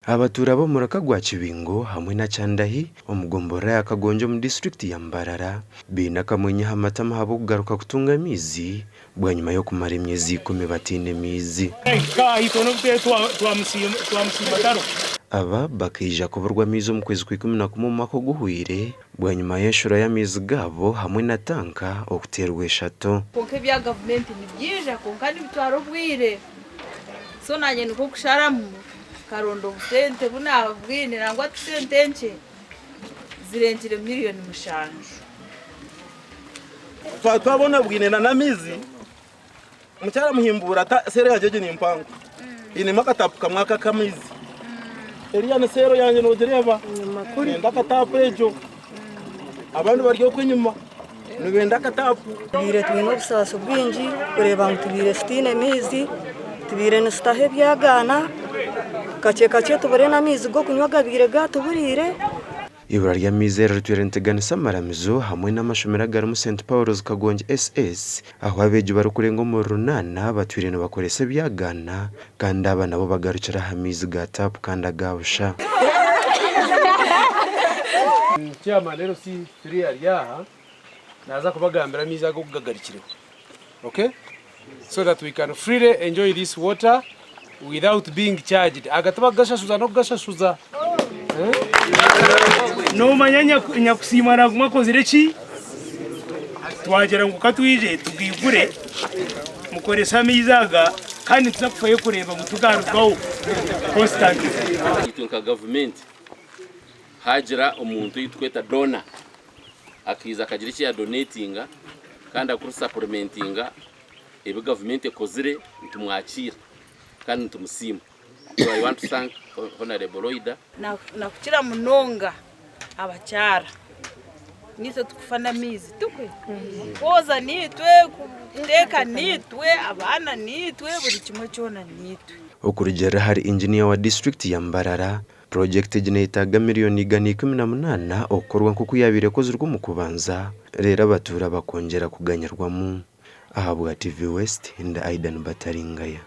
Abatuura b'omuraka gwa Kibingo hamwe na Kyandahi omu gomborora ya Kagongi omu disiturikiti ya Mbarara baine akamwenyo aha matama ahabw'okugaruka kutunga amaizi bwanyima y'okumara emyezi ikumi bataine maizi. Aba bakaija kuburwa amaizi omu kwezi kwa 11 omu mwaka oguhweire bwanyima y'enshura y'amaizi gaabo hamwe na tanka okuteerwa eshato. Kwonka ebya gavumenti nibyija kwonka nibitwara obwire. So naanye nikwo kusharamu nkaronda obusente bu naabwine nangwa ti sente nkye zirengire miriyoni mushanju. Twabona bwine na n'amaizi mukyara muhimbuura ata seero yangye egi ni mpango einemu akatapu kamwe aka ak'amaizi eriya ni seero yangye nogireeba nenda akatapu egyo abandi bari okwo enyima nibenda akatapu. Tubaire twine obusaasi bwingi kureeba ngu tubaire tutaine maizi, tubaire nitutaha ebyagaana, kakye kakye tubure n'amaizi g'okunywa agabaire gaatuburiire. Eibura ry'amaizi eri ritwire niriteganisa amaramizo hamwe n'amashomero agarimu St Paul's Kagongi SS ahu abeegi barikurenga omuri runaana batwire nibakoresa ebyagaana kandi aba nabo bagarukire aha maizi ga taapu kandi aga busha. Chairman LC3 ari aha naaza kubagambira amaizi ago oku gagarikireho okay so that we can freely enjoy this water without being charged aga tibakugashashuza n'okugashashuza eh? Noomanya nyakusiimwa naaguma akozire ki? Twagira ngu ka twije tugaigure mukorese amaizi aga kandi nituza kufayo kureeba ngu tigarugaho constantly. Itwe nka gavumenti Haagira omuntu ei turikweta donor akaija akagira eki yadonetinga kandi arikusapulimentinga ebi gavumenti ekozire nitumwakiira kandi nitumusiima. So I want to thank Honourable Loida. Nakukira munonga abakyara nitwe tukufa n'amaizi tikwe? Kwoza nitwe, kuteeka nitwe, abaana nitwe, buri kimwe kyona nitwe. Okurugiirira ahari Inginiya wa disiturikiti ya Mbarara, Purojekiti egi neyetaaga miriyoni 118 okukorwa nk'oku yaabaire ekozirwe omu kubanza reero abatuura bakongyera kuganyirwamu. Ahabwa TV West, ndi Aidan Bataringaya.